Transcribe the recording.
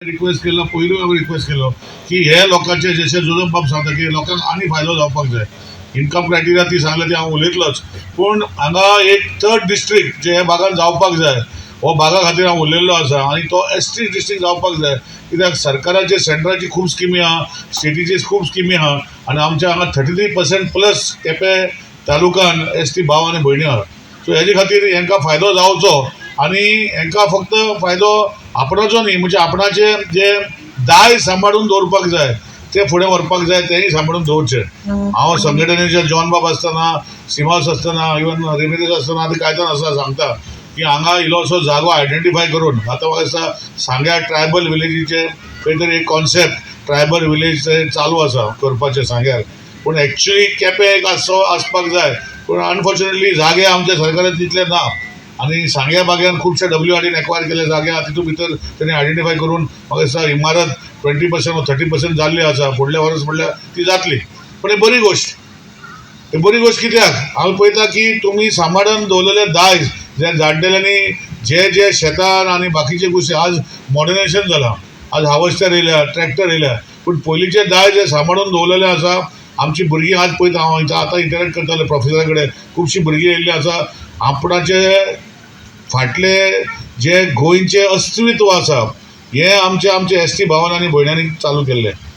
Request केलो, पयरूय हांवें request केलो की हे लोकांचे, जशे जोजफ बाब सांगता की लोकांक आनी फायदो जावपाक जाय, इन्कम क्रायटेरिया ती सांगल्या ती हांव उलयतलोच, पूण हांगा एक थर्ड डिस्ट्रिक्ट जे ह्या भागान जावपाक जाय, हो भागा खातीर हांव उलयल्लो आसा आनी तो एस टी डिस्ट्रिक्ट जावपाक जाय, कित्याक सरकाराचे सेंट्राची खूब स्किमी आहा, स्टेटीची खूब स्किमी आहा आनी आमच्या हांगा 33% प्लस केपें तालुकान एस टी भाव आनी भयणी आहा. सो हेजे खातीर हेंकां फायदो जावचो आनी हेंकां फक्त फायदो आपणाचो न्ही, म्हणजे आपणाचे जे दायज सांबाळून दवरपाक जाय, ते फुडें व्हरपाक जाय, तेंय सांबाळून दवरचें. हांव संघटनेचे जॉन बाब आसतना, सिमास आसतना, इवन रेमिरेस आसतना, आतां कायतान आसा, सांगता की हांगा इल्लोसो जागो आयडेंटिफाय करून आतां म्हाका दिसता सांग्या ट्रायबल विलेजीचे खंय तरी एक कॉन्सेप्ट ट्रायबल विलेज चालू आसा करपाचें सांग्यार, पूण एक्चुली केपें एक आसो आसपाक जाय, पूण अनफॉर्च्युनेटली जागे आमच्या सरकारान तितले ना आनी सांग्या बागेन खुबशे डब्ल्यू आर डीन एक्वायर केल्ले जागे आहा. तितून भितर तेणी आयडेंटिफाय करून म्हाका दिसता इमारत 20% 30% जाल्ली आसा. फुडल्या वर्स म्हणल्यार ती जातली. पूण ही बरी गोश्ट, ही बरी गोश्ट, कित्याक हांव पळयता की तुमी सांबाळून दवरलेलें दायज जे जाणटेल्यांनी जे जे शेतान आनी बाकीचे गोश्टी, आज मॉडर्नायजेशन जालां, आज हार्वेस्टर येयल्या, ट्रॅक्टर येयल्या, पूण पयलींचें दायज जें सांबाळून दवरलेलें आसा, आमची भुरगीं आज पळयता. हांव आतां इंटरेक्ट करताले प्रोफेसरा कडेन, खुबशीं भुरगीं येयल्लीं आसा. आपणाचे फाटले जे गोंयचें अस्तित्व आसा, हें आमचे आमचे एस टी भावान आनी भयण्यांनी चालू केल्लें.